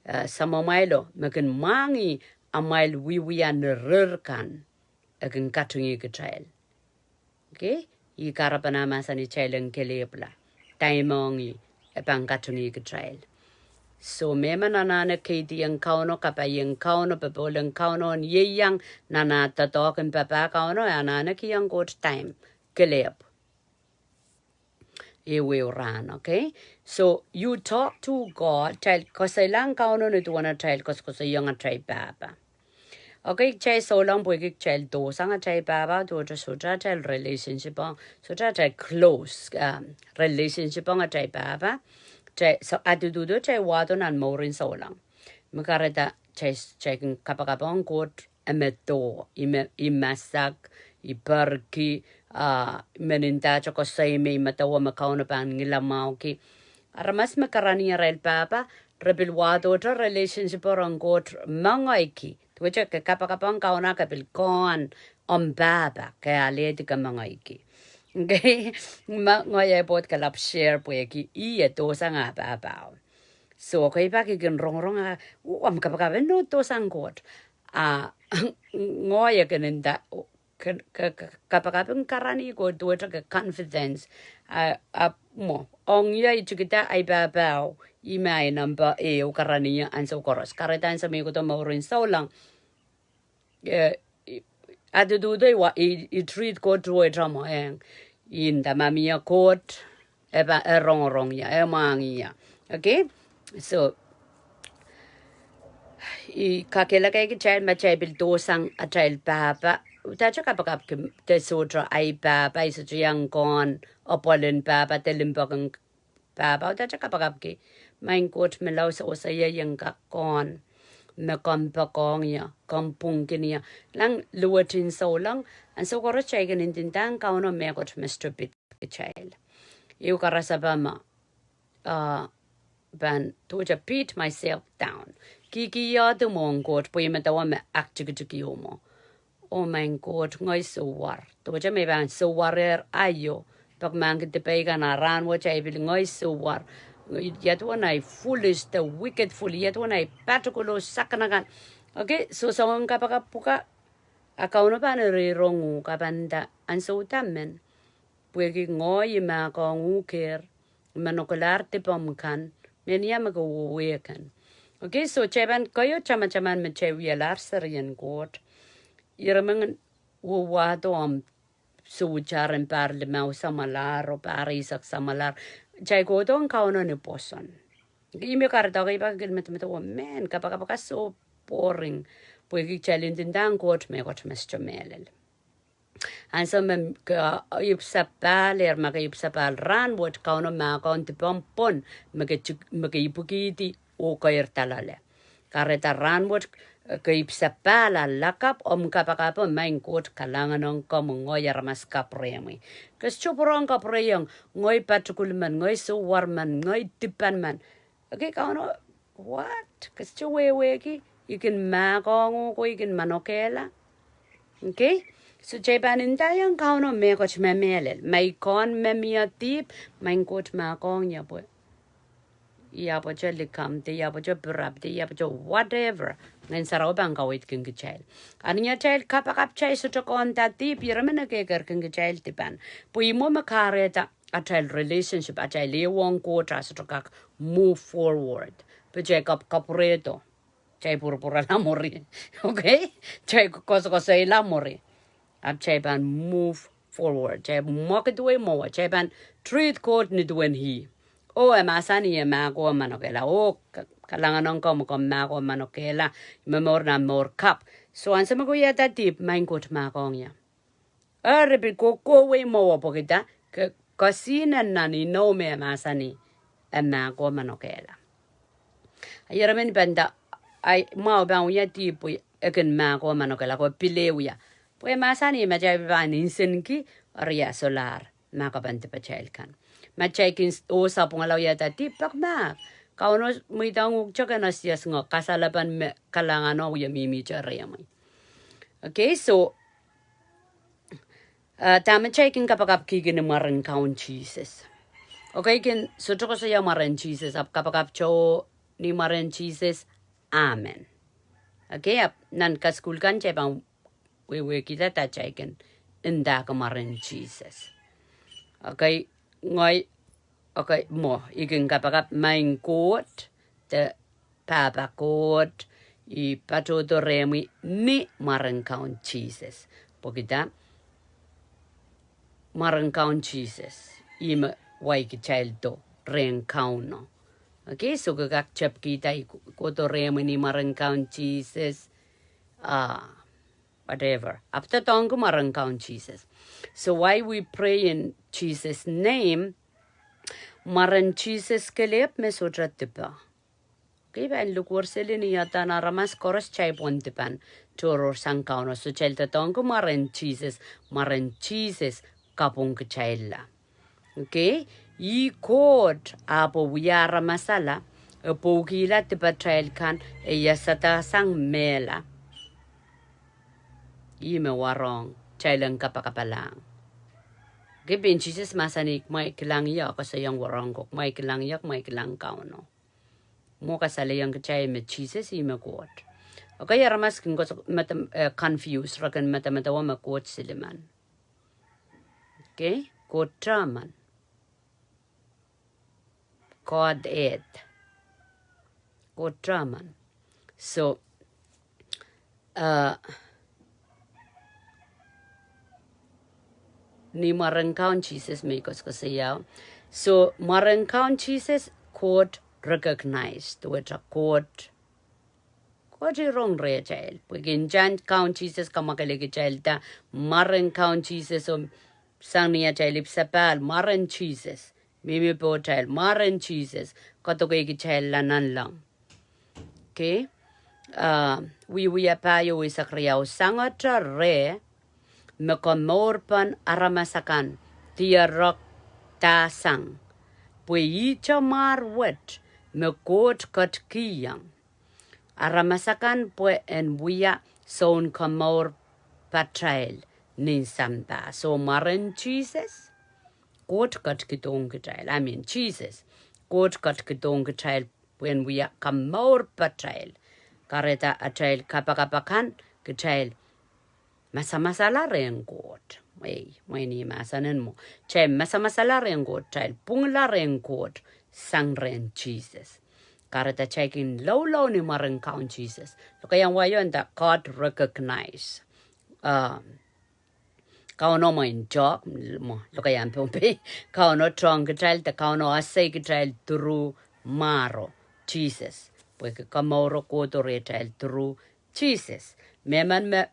eh, samwamwailo, me kin mwahngih amwail wiewia ni rir kan, e kin katingih kitail. Okay, ih kahrepen ah mahsanih kitail en kelehpwla. Dahme ong ih, e pahn katingih kitail. So, mehmen anahne keidiong Kauno, kapaiong Kauno, popohl ong Kauno, en ieiang nan ah doadoahk en papah Kauno, e anahne kihong Koht time, kelehpw. Ehuehu rahn, okay? So, you talk to God, kitail koasoilahng Kauno ni duwen atail koasokoasoiong atail pahpa. Okay, kitail souleng pwehki kitail dohsang atail pahpa, duwehte sohte atail relationship ong, sohte atail close, um, relationship ong atail pahpa. Kitail, so, adududo kitail wahdo nan mouren souleng. Me kahrehda kitail, kitail kin kapakap ong Koht, e medewe, I me, I masak, I perki, ah, I men ndahte koasoi me I medewe me Kauno pahn ngilamwahuki. Aramas me karani arail pahpa, re pil wahdohte relationship rong Koht mengeiki. Duwehte ke kapakap ong Kauno ke pil kohn omw pahpa, ke alehdi ke mengeiki. Okay? Ma ngehi ahi pwoud kalapw share pwehki ih e dohsang ah pahpao. So, okay, pak I kin rongorong ah, oh, omw kapakap en dohsang Koht. Ah, ngehi e kin nda, oh, ke, ke, ke kapakap en karani Koht duwehte ke confidence. Ah, ah, mwo, ong ie I tikida ahi pahpao, ih me ahi number ehu karani ansou koaros. Kahrehda ansou me I kohdo mouren souleng, eh, I, adududo I wa, I, I treat Koht duwehte mwo, eh, I nda ma mie Koht, e pahn, e rongorong ie, e mwahngih ie. Okay? So, I kakehlaka kitail ma kitail pil dohsang atail pahpa, uhdahte kapakapki de sohte ahi pahpa, I sohte iang kohn apwal en pahpa, de limpoak en pahpa, uhdahte kapakapki. Maing Koht, me lao sewese ie ong kak kohn, me komw poakohng ie, komw pwungkin ie. Lang luwet en souleng, ansou koaros kitail kin ndindahng Kauno mehkot me sohte pid kitail. Ehu karasepe me, uh, pahn duwehte beat myself down. Kihkihdo mwohn Koht pwe I medewe me aktikitik ehu mwo. Oh maing Koht, ngehi souwar. Duwehte me I pahn souwarehr aio. Pak mahk dipei kan a rahn wet I pil ngehi souwar. Ia duwen ahi foolish de wicked fool. Ia duwen ahi patukulu sakanakan. Okay, so soangen kapakap pwukat, a Kauno pahn eri rong uhk, a pahn nda, ansou da men. Pwehki ngehi mahkohng uhk, I manokelahr dipomw kan, mehnia me ke wehwehki. Okay, so kitail pahn keieu tamataman me kitail wialahr serien Koht. Ire mengei wehwehdo omw sohte ren pahr limau samwalahr oh pahr eisek samwalahr. Kitail kohdohng Kauno ni pwoson. Ihme kahrehda ke pahn kin medemedewe mehn kapakap ka soh boring. Pwehki kitail ndindahng Koht mehkot me sohte mehlel. Ansou me ke ipwsapahl, eri ma ke ipwsapahl rahn wet, Kauno mahkohng dipomw pwon, me ke, me ke ipwikihdi oh keirda loale. Kahrehda rahn wet, eh, ke ipwsapahl a lakapw, omw kapakapo, maing Koht, kalahngan ong komwi, ngehi aramas kapwurehmwi. Ke sohte pwurehng kapwurehiong, ngehi patukulu men, ngehi souwar men, ngehi dipan men. Okay, Kauno, what? Ke sohte wehwehki, I kin mahkohng uhk oh I kin manokehla. Okay? So kitail pahn ndaiong Kauno mehkot me mehlel. Ma I kohn me mie dihp, maing Koht mahkohng ie pwe I ahpwete likamw de, I ahpwete pirap de, I ahpwete whatever. Ngehn Sarawi pahn kaweidki kitail. A ni atail kapakap kitail sohte kohda dihp, ire men e kehkeirki kitail dipan. Pwe ihmwo me kahrehda atail relationship, atail ehu ong Koht a sohte kak move forward. Pwe kitail kap, kapwurehdo. Kitail pwurpwurala mwuri. Okay? Kitail koasokoasoila mwuri. Ahpw kitail pahn move forward. Kitail mwekid wei mwowe. Kitail pahn treat Koht ni duwen ih. Oh, e mahsanih e mahkohng manokehla. Oh, ka, kalahngan ong komw, komw mahkohng manokehla. Momour nan mour kapw. So ansou me ke wiahda dihp, maing Koht mahkohng ie. Eri pil kohkohwei mwowe pwehki da, ke, kesihnen nan inou me e mahsanih e mahkohng manokehla. A ire men pahn nda, ahi mwahu pahn wia dihp pwe e kin mahkohng manokehla, ke pil wia. Pwe e mahsanih ma kitail pahn nsenki, eri e solahr mahkpen dipatail kan. Ma kitail kin s-, oh sapwungala wiahda dihp, pak mahk. Kauno mweidohng uhk teken, ese, ese ngehi kasalepen me kalahngano wie mihmihte rehmwi. Okay, so, eh, dahme kitail kin kapakapkihki ni mwaren Kaun Sises. Okay, kin sohte koasoia mwaren Sises, ahpw kapakapte ni mwaren Sises, amen. Okay, ahpw nan kasukuhl kan kitail pahn wehwehkihda da kitail kin ndahki mwaren Sises. Okay, ngehi, okay, mwo, I kin kapakap, maing Koht, de Pahpa Koht, I patohdo rehmwi ni mwaren Kaun Sises. Pwehki da, mwaren Kaun Sises, ih me wai kitaildo rehn Kauno. Okay, so ke kak tepkihda, I ko-, kohdo rehmwi ni mwaren Kaun Sises, ah, whatever. Ahpw doadoahngki mwaren Kaun Sises. So while we pray in Jesus' name, mwaren Sises kelehpw me sohte dipe. Okay, pahn likwerh seli ni uhdahn aramas koaros kitail pwon dipan tohrohr sang Kauno. So kitail doadoahngki mwaren Sises, mwaren Sises kapwung kitailla. Okay, ih Koht ahpw wia aramasala, e pwoukihla dipatail kan, e iasada sang mehla. Ih me warohng kitail en kapakapalahng. Okay, pein Sises mahsanih, kumwail kilang ie, koasoiong warohng ko, kumwail kilang ie, kumwail kilang Kauno. Mwo kasalehiong kitail me Sises ih me Koht. Okay, aramas kin koasoia, mede-, eh, confuse, re kin medemedewe me Koht silimen. Okay, Koht tehmen. God ehd. Koht tehmen. So, eh, ni mwaren Kaun Sises me I koasokoasoia. So, mwaren Kaun Sises, Koht recognize, duwehte Koht, Koht rong rehtail. Pwehki ntahn Kaun Sises kamwakelehkitailda, mwaren Kaun Sises, oh sang ni atail ipwsapahl, mwaren Sises. mihmi pohtail, mwaren Sises, kadokeikitailla nanleng. Okay? Ah, Wiewia pahieu eisek riau, sangete reh me komourpen aramas akan dierekdahsang, pwe ihte mwahr wet me Koht ketikihong aramas akan pwe en wia sounkomour patail nin sampah. So mwaren Sises, Koht ketikihdohng kitail. I mean, Sises, Koht ketikihdohng kitail pwe en wia komour patail. Kahrehda atail kapakap akan, kitail masamasala rehn Koht. Ei, mwein mahsanih mwo, kitail masamasala rehn Koht, kitail pwungla rehn Koht sang rehn Sises. Kahrehda kitail kin loulou ni mwaren Kaun Sises. Lokaiahn wai o nda God recognize. Ah, Kauno mwein tohk, mwo, lokaiahn Pohnpei, Kauno tohng kitail de Kauno ese kitail through mwaro Sises. Pwehki komouro kohdo rehtail through Sises. Mehmen me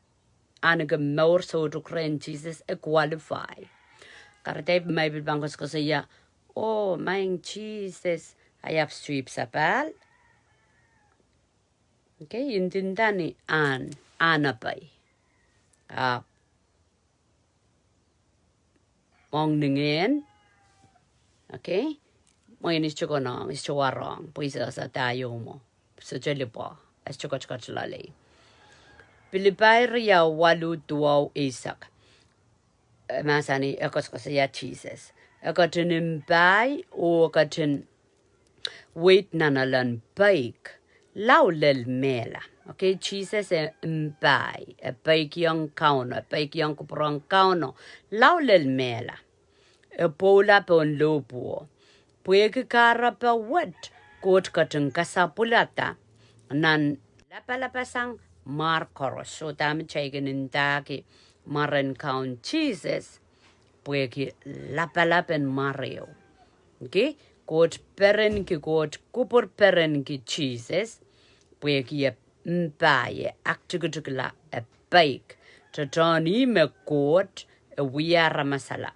ahneki mour soutuk rehn Sises e qualify. Kahrehda ma I pil pahn koasokoasoia, oh, maing Sises, I ahpw sweep sapahl. Okay, I ndinda ni ahn, ahn apai. Ahpw ong ni ngehn. Okay? Mwein I sohte konehng, I sohte warohng, pwe I sehse da ieu mwo. Sohte lipwe, I sohte ketiket loalei. Pilipai riau waluh duwau eisek. E mahsanih, e koasokoasoia Sises. E ketin mpahi oh e ketin weid nan elen peik lao lel mehla. Okay, Sises e mpahi, e peikiong Kauno, e peikiong kupwuren Kauno lao lel mehla. E pwoula pohn lohpwuo. Pwehki kahrepe wet Koht ketin kasapwilada nan lapalapasang mwahr koaros. So dahme kitail kin ndahki mwaren Kaun Sises, pwehki lapalap en mwareo. Okay? Koht perenki, Koht kupwur perenki Sises pwehki e mpahi, e aktikitikla, e peik. Tohtohn ih me Koht e wia aramasala.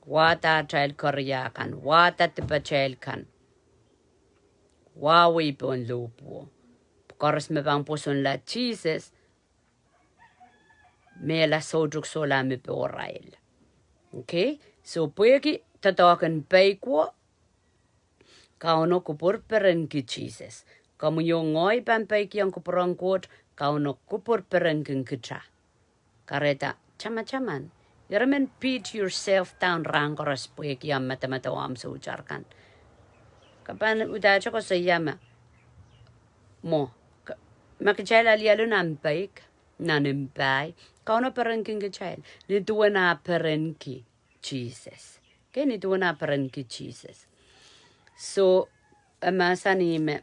Wahda atail keria kan, wahda dipatail kan, wahwei pohn lohpwuo. Koaros me pahn pwosonla Sises, mehla soutuk sohla me pohrail. Okay? So pwehki doadoahk en peik wo, Kauno kupwur perenki Sises. Komwi oh ngehi pahn peikiong kupwuren Koht, Kauno kupwur perenki kita. Kahrehda tamataman, ira men beat yourself down rahn koaros pwehki omw medemedewe omw soutar kan. Ke pahn uhdahte koasoia me, mwo, ke, ma kitail alialu nan peik, nan mpahi, Kauno perenki kitail ni duwen ah perenki Sises. Okay, ni duwen ah perenki Sises. So e mahsanih me,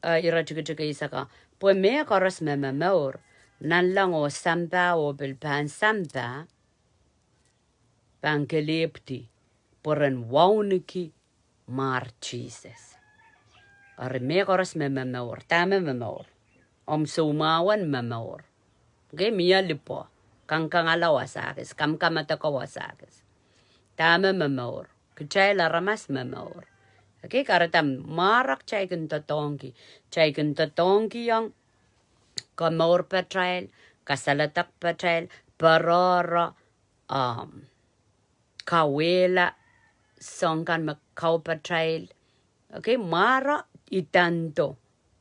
eh, ire tikitik eisek, pwe mehkoaros me momour, nanleng oh sampah oh pil pahn sampah, pahn kelehpwidi pwe ren wauneki mwahr Sises. Eri mehkoaros me momour, dahme momour? Omw soumwahu en momour. Okay, mie lipwe, kangkangala wasa kis, kamkamadeko wasa kis. Dahme momour? Kitail aramas momour. Okay, kahrehda mwahr kitail kin doadoahngki, kitail kin doadoahngkihong komour patail, kasaledek patail, poarohro, omw kauwehla soahng kan me kau patail. Okay, mwahro idando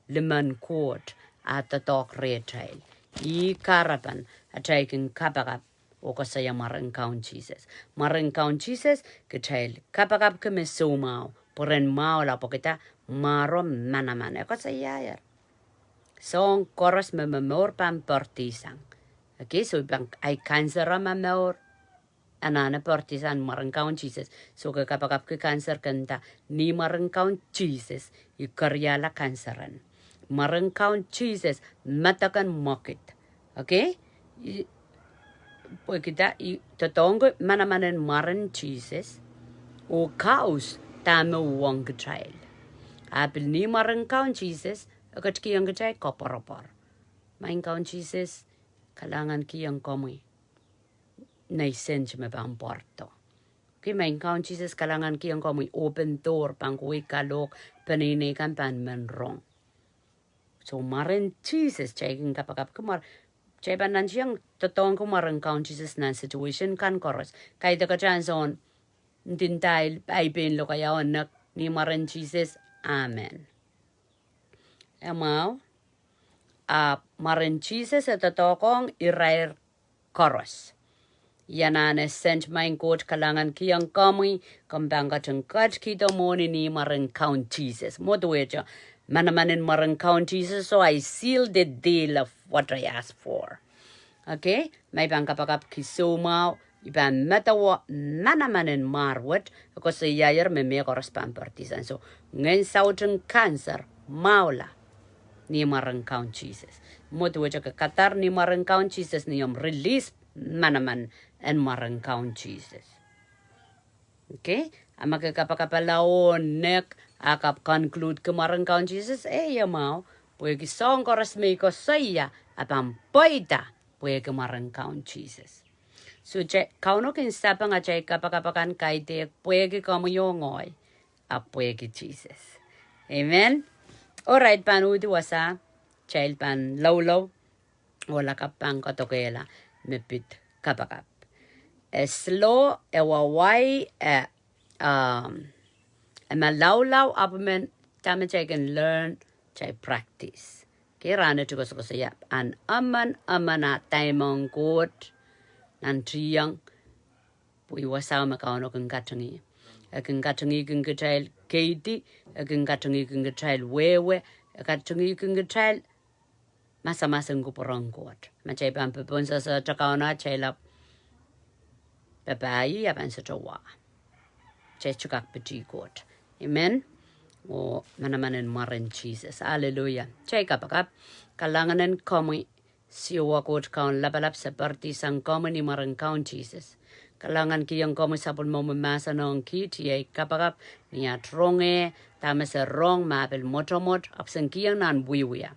limen Koht ah doadoahk rehtail. Ih kahrepen atail kin kapakap oh koasoia mwaren Kaun Sises. Mwaren Kaun Sises, kitail kapakapki me soumwahu pwe ren mwahula pwehki da? Mwahro manaman. E koasoiaier, soahng koaros me momour pahn poardisang. Okay, so I pahn, I cancer momour, anahne poardisang mwaren Kaun Sises. So ke kapakapki cancer ke nda, ni mwaren Kaun Sises I keriahla cancer en. Mwaren Kaun Sises, medek en mwekid. Okay? I, pwehki da I doadoahngki manaman en mwaren Sises oh kaus dahme uhwong kitail. Ah pil ni mwaren Kaun Sises, e ketikihong kitail koapworopwor. Maing Kaun Sises, kalahngan kihong komwi nei sent me pahn pwardo. Ki maing Kaun Sises kalahngankihong komwi open door pahn kohwei kalohk, peneinei kan pahn men rong. So mwaren Sises, kitail kin kapakapki mwar, kitail pahn nantihong doadoahngki mwaren Kaun Sises nan situation kan koaros. Kaidehk atail ansoun ndinda ahi pein lokaiahn nek, ni mwaren Sises, amen. E mwahu, ahpw mwaren Sises e doadoahkohng irair koaros. Iei anahne sent maing Koht kalahngankihong komwi, komw pahn ketin ketikihdo mwohni ni mwaren Kaun Sises. Mwo duwehte, manaman en mwaren Kaun Sises, so I seal the deal of what I ask for. Okay, ma I pahn kapakapki soumwahu, I pahn medewe manaman en mwar wet, e koasoiaier me mehkoaros pahn poaridi sang. So, ngehn saut en kanser, mwahula, ni mwaren Kaun Sises. Mwo duwehte ke kadar ni mwaren Kaun Sises ni omw release manaman en mwaren Kaun Sises. Okay, a ma ke kapakapala oh nek, a kapw concludeki mwaren Kaun Sises, e mwahu, pwehki soahng koaros me I koasoia, a pahn pweida, pwehki mwaren Kaun Sises. So, Kauno kin sapeng atail kapakap akan, kaidehk pwehki komwi oh ngehi, ahpw pwehki Sises. Amen. Orait, pahn uhdi wasa, kitail pahn loulou, oh lakapw pahn kadokehla me pid kapakap. E slow, e wawai, e, e malaulau, ahpw men dahme kitail kin learn, kitail practice. Okay, rahnwet I koasokoasoia, an emen emen ah dahme ong Koht, nantihong, pwe wasao me Kauno kin katingih. E kin katingihkin kitail keidi, e kin katingihkin kitail wehwe, e katingihkin kitail masamas en kupwuren Koht. Ma kitail pahn popohn sehse te Kauno, kitail ahpw pepahi, a pahn sohte wa, kitail kak piti Koht. Amen. Oh manaman en mwaren Sises. Aleluia. Kitail kapakap. Kalahngan en komwi, Siohwa Koht Kaun lapalap, se poaridi sang komwi ni mwaren Kaun Sises. Kalahngankihong komwi sapwellimomwi mahsen ong kiht, iei kapakap ni at rong eh, dahme se rong, ma pil mwotomwot, ahpw sen kihong nan wiewia.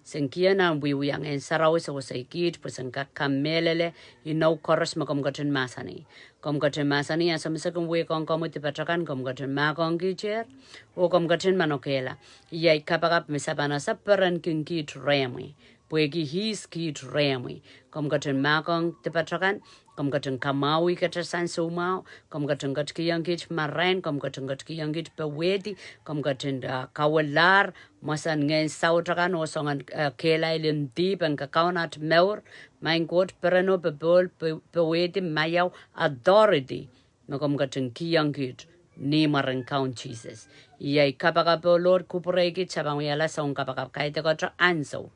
Sen kihong nan wiewia, Ngehn Sarawi sewese kiht pwe sen kak kamehlele inou koaros me komw ketin mahsanih. Komw ketin mahsanih ansou me se kin wehkohng komwi dipatail kan, komw ketin mahkohng kihter, oh komw ketin manokehla. Iei kapakap me sapan ese perenkin kiht rehmwi, pwehki ihs kiht rehmwi. Komw ketin mahkohng dipatail kan, komw ketin kamwahwihkete sang soumwahu, komw ketin ketikihong kiht marain, komw ketin ketikihong kiht powehdi, komw ketin, ah, kawelahr mwesen ngehn saut akan oh soangen, eh, kehlail en dihp en kakaun at mour. Maing Koht, pereno, popohl, po-, powehdi, maiau, authority me komw ketin kihong kiht ni mwaren Kaun Sises. Iei kapakap, oh Lord, kupwurei kiht, se pahn wiahla soun kapakap kaidehkte ansou,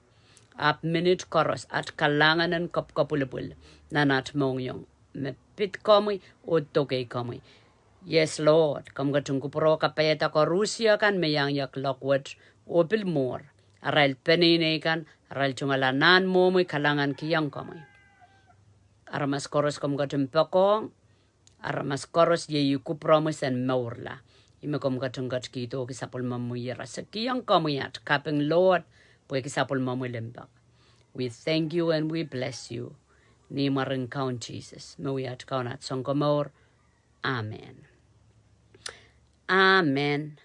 ahpw minit koaros, at kalahngan en kapwkapwilipwil nan at mohngiong, me pid komwi oh dokei komwi. Yes, Lord, komw ketin kupwurei kapaiada koarusie kan me iang iak loak wet oh pil mwuhr, arail peneinei kan, arail tungoal anahn mwohmwi, kalahngankihong komwi. Aramas koaros komw ketin poakohng, aramas koaros iei kupwuromwi sen mourla. Ih me komw ketin ketikihdohki sapwellimomwi ira. Se kihong komwi at kaping, Lord, pwehki sapwellimomwi limpoak. We thank you and we bless you. Ni mwaren Kaun Sises, me wia at Kaun, at Sounkomour. Amen. Amen.